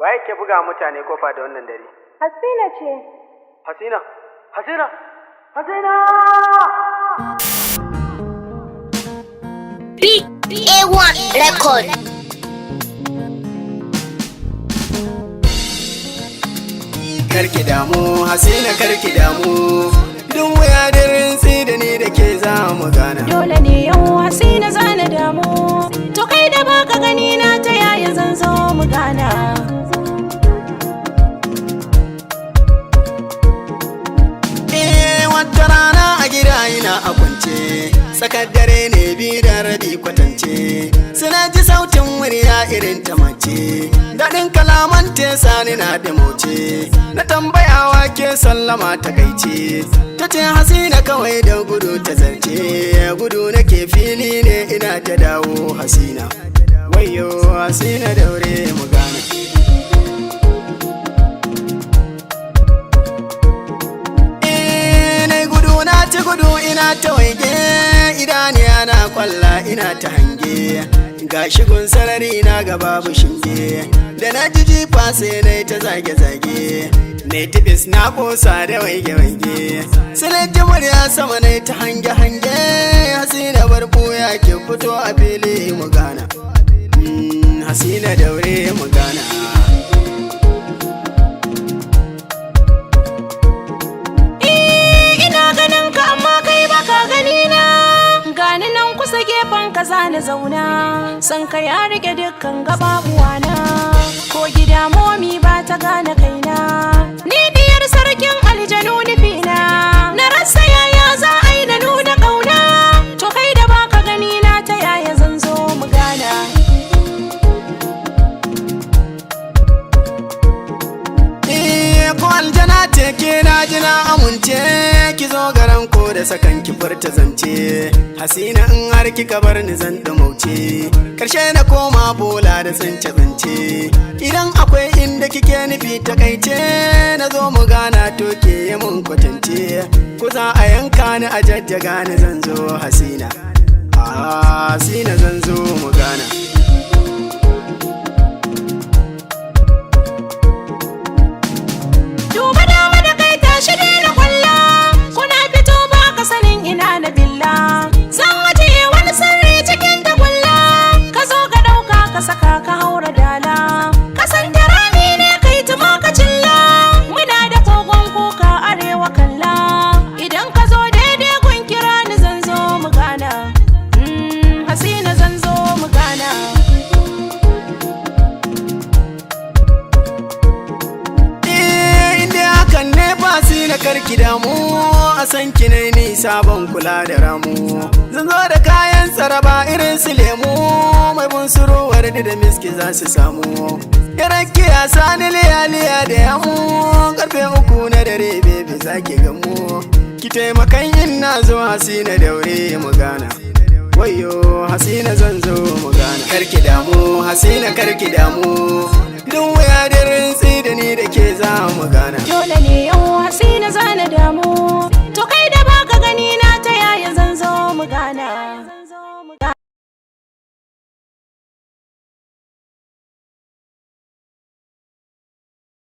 Waye ke buga mutane kofa da wannan dare? Hasina ce. Hasina! Hasina! Hasina! A1 Record. Karki damu, Hasina, karki damu. Duk wuya da rintsi da ni da ke za mu gana. Dole ne yau Hasina zana damu. To kai da baka gani na, ta yaya zan zo mu gana? Eh, wata rana a gida ina a kwance, tsakar dare ne, 2:30 kwatance. Suna ji sautin murya irin ta mace, daɗin kalaman te sani na da moce. Na tambayawa ke sallama ta kaice, ta ce Hasina, kawai da gudu ta zarce. Gudu nake, fili ne ina ta dawo, Hasina. Wayo Hasina, daure mu gana. Eh, na gudu, na ci gudu, ina ta waige, idaniya na kwalla, ina ta hange. Ga shigun sarari na ga babu shinge. Da na ji jifa sai na ta zage-zage. Na tibis na kosa da waige-waige. Sai ji murya sama, na ta hange-hange. Hasina, bar buya, ki fito a fili mu gana. Hasina, daure mu gana. Eh, ina ganin ka amma kai baka gani na. Gani nan kusa gefen ka zana zauna. San ka ya rike dukkan gababuwana. Ko gida momi ba ta gane kaina. Ni diyar sarkin aljanu nufina. Na rasa yaya za a yi na nuna ƙauna. To kai da baka gani na, ta yaya zan zo mu gana? Eh, ko aljana ce ke, na ji na amince, ki zo garan ko da sakan ki furta zance. Hasina, in har kika bar ni zan mauce, karshe na koma bola da tsince tsince. Idan akwai inda kike nufi, takaice na zo mu gana, to ke yi mun kwatance. Ko za a yanka ni a jajjaga ni, zan zo, Hasina. Ah, Hasina, zan zo mu gana. Duba dama da kai, tashi daina kwalla. Kuna fito ba ka sanin ina na billa. Zan ajiye wani sirri cikin tagulla. Ka zo ka ɗauka ka saka ka haura dala. Ka san da rami ne kai tuma ka cilla. Muna da kogon kuka arewa kalla. Idan ka zo daidai gun, kira ni, zan zo mu gana. Hasina, zan zo mu gana. Eh, inda hakan ne ba na karki damu, a san ki ne nisa, ban kula da ramu. Zan zo da kayan tsaraba irin su lemu, mai bunsuruwar da miski za su samu. Yaran ya sani liya-liya da yamu, karfe 3 na dare, baby, za ki gamu. Ki taimakan in na zo, Hasina, daure mu gana. Wayo Hasina, zan zo mu gana. Karki damu, Hasina, karki damu. Duk wuya da rintsi da ni da ke za mu gana. Dole ne yau Hasina.